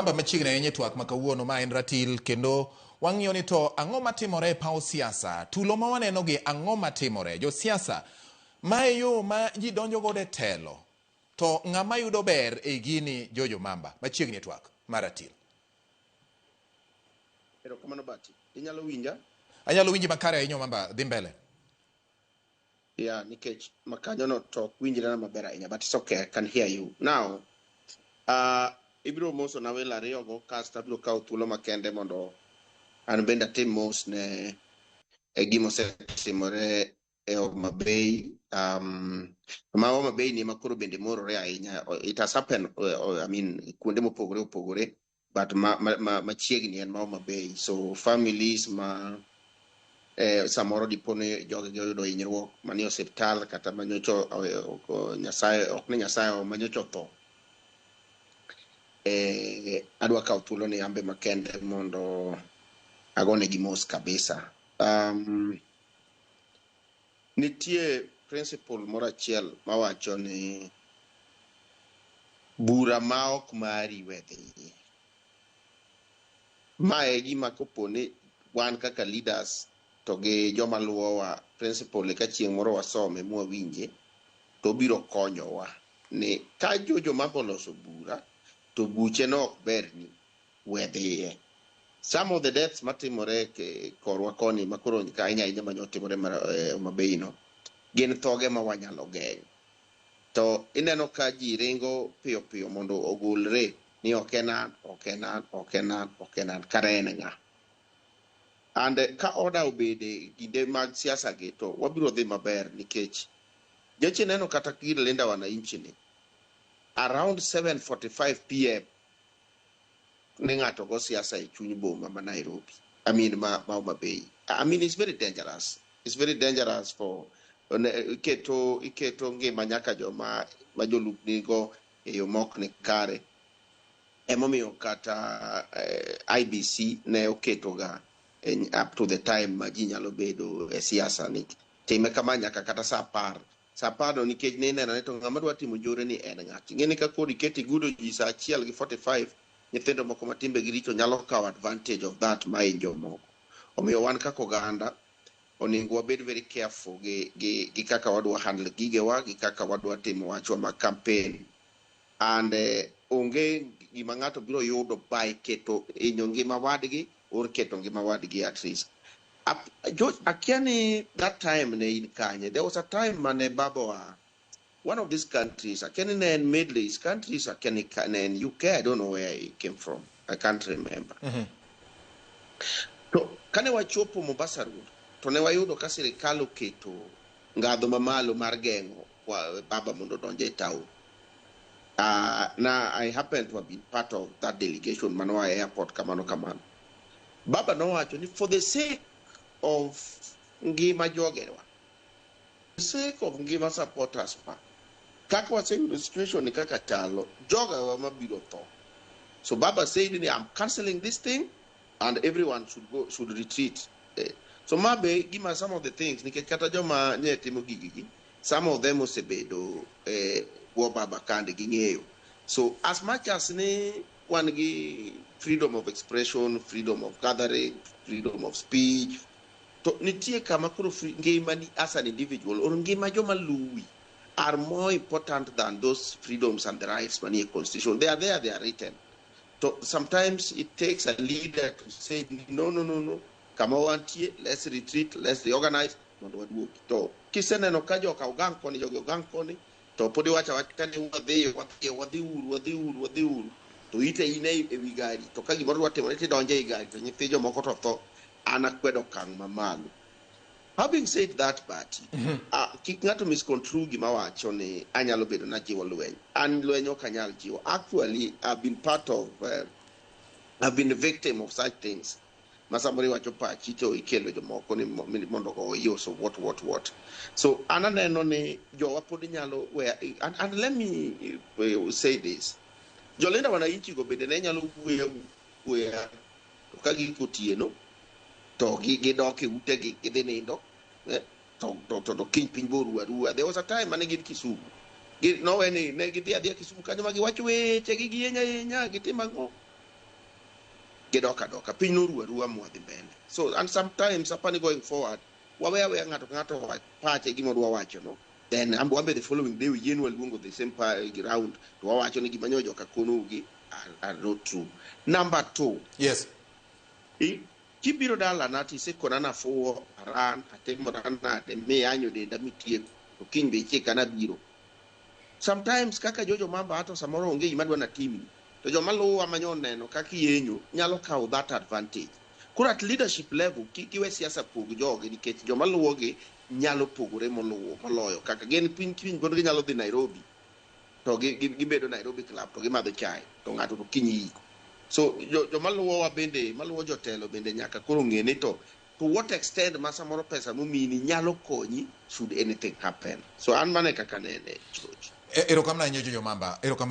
Namba machiegni ahinya e twak ma kawuono ma en ratil kendo wang'iyo ni to ang'o matimore e paw siasa, tulo ma waneno gi ang'o matimore, josiasa ma e yo ma ji donjo godo e telo to ng'ama yudo ber ei gini Jojo Mamba machiegni e twak ma ratil. Erokamano Bati. Inyalo winja? Anyalo winji makare ahinya Mamba, dhi mbele. Yeah, nikech makanyono to ok winjre maber ahinya, but it's okay, I can hear you. Now, ibiro moso na welo ariyogo kasto abiro kawo thuolo makende mondo an bende atim mos ne e gima osetimore e Homa Bay. Ma Homa Bay ni ema koro bende morore ahinya. It has happened, I mean, kuonde mopogore opogore, but machiegni en ma Homa Bay. So families ma samoro dipo ni jogegi oyudo hinyruok manie osiptal kata manyocha Nyasaye ok ni Nyasaye manyocha otho. Adwa kawo thuolo ni ambe makende mondo agonegi mos kabisa. Nitie principle moro achiel mawacho ni bura ma ok mari we dhiye. Ma e gima kopo ni wan kaka leaders to gi joma luwowa principle ka chieng' moro wasome mwawinje to obiro konyowa ni ka Jojo Mamba oloso bura to buche no ok berni we dhiye. Some of the deaths matimore korwa koni makoro ahinya ahinya manyotimore Homa Bay no gin thoge ma wanyalo geng'o. To ineno ka ji ringo piyo piyo mondo ogolre ni ok en an, ok en an, ok en an, ok en an, kare en ng'a? And ka order obede kinde mag siasa gi to wabiro dhi maber nikech nyocha ineno kata gir Linda Wananchi ni around 7:45 pm ni ng'ato go siasa e chuny boma ma Nairobi. I mean ma Homa Bay. I mean it's very dangerous. It's very dangerous for iketo ngima nyaka joma ma jolupni go e yo mok ni kare. Emomiyo kata IBC ne oketo ga up to the time ma ji nyalo bedo e siasa ni time kama nyaka kata saa 10. Saa 10 no nikech ne ineno ni to ng'ama dwa timo njore ni en ng'a. Ing'e ni ka koro iketo igudo ji saa 1:45 nyithindo moko ma timbegi richo nyalo kawo advantage of that ma hiny jomoko. Omiyo wan kaka oganda onego wabed very careful gi kaka wadwa handle gigewa gi kaka wadwa timo wachwa mag campaign. And onge gima ng'ato biro yudo by keto hinyo ngima wadgi or keto ngima wadgi at risk. George, akia ni that time ne in kanye. There was a time mane baba wa one of these countries, akia ni ne en Middle East countries, akia ni ne en UK, I don't know where he came from. I can't remember. To kane wachopo Mombasa Road, to ne wayudo ka sirikal oketo ngadho mamalo mar geng'o baba mondo odonj e town. Na I happen to have been part of that delegation manoa e airport kamano kamano. Baba nowacho ni for the sake of ngima jogewa, the sake of ngima supporters pa, kaka waseyudo situation ni kaka chalo, jogewa mabiro tho. So Baba said ni I'm cancelling this thing and everyone should retreat. So mabe gima some of the things nikech kata joma nye timo gigigi, some of them osebedo bwo Baba kande ging'eyo. So as much as ni wan gi freedom of expression, freedom of gathering, freedom of speech, to nitie kama koro ngimani as an individual or ngima joma luwi are more important than those freedoms and the rights manie constitution. They are there, they are written. So sometimes it takes a leader to say, no, no, no, no, kama wantie, let's retreat, let's reorganize, mondo waduogi. To kiseneno ka joka ogang koni, jogi ogang koni, to pod iwacho awacha ni wadhi, wadhi, wadhi uru, wadhi uru, wadhi uru. To ite in e wi gari, to ka gimoro dwa timore tidonjo ei gari, to nyithi jomoko to tho. An akwedo okang' mamalo. Having said that, Bati, kik ng'ato misconstrue gima wacho ni anyalo bedo najiwo lweny. An lweny ok anyal jiwo. Actually, I've been part of, I've been a victim of such things. Ma samoro iwacho pachi to ikelo jomoko ni mondo ogoyi so what, what, what. So an aneno ni jowa pod nyalo weya, and let me say this. Jolinda wananchi go bende ne nyalo wuoyo wuoya to ka giko otieno to gidok e utegi gidhi nindo to kiny piny boru arua. There was a time mane gin Kisumu. Nowe ni ne gidhi adhiya Kisumu kanyo ma giwacho weche gi gienya enya gitimo ang'o. Gidok adoka. Piny noru arua mwadhi mbele. So, and sometimes apani going forward, wawe aweya ng'ato ka ng'ato owach pache gima odwa wacho no. Then ambo wambe the following day wiyienwa luongo the same round to wawacho ni gima nyo joka konou gi are not true. Number two, kibiro dalana tisekona nafuwo aran atimora nade miyanyo denda mitieko to kiny be ichika nabiro. Sometimes kaka Jojo Mamba ato samoro onge gima dwa natimni to joma luwa manyo neno kaka iyenyo nyalo kawo that advantage. Koro at leadership level kik iwe siasa pog jogi nikech joma luwogi nyalo pogore moluwo moloyo kaka gin piny kiny pod ginyalo dhi Nairobi to gibedo Nairobi Club to gimadho chai to ng'ato to kiny iko. So joma luwowa bende maluwo jotelo bende nyaka koro ng'e ni to what extent ma samoro pesa momini nyalo konyi should anything happen. So an mane kaka nene, George. Erokamano ahinya, Jojo Mamba. Erokamano.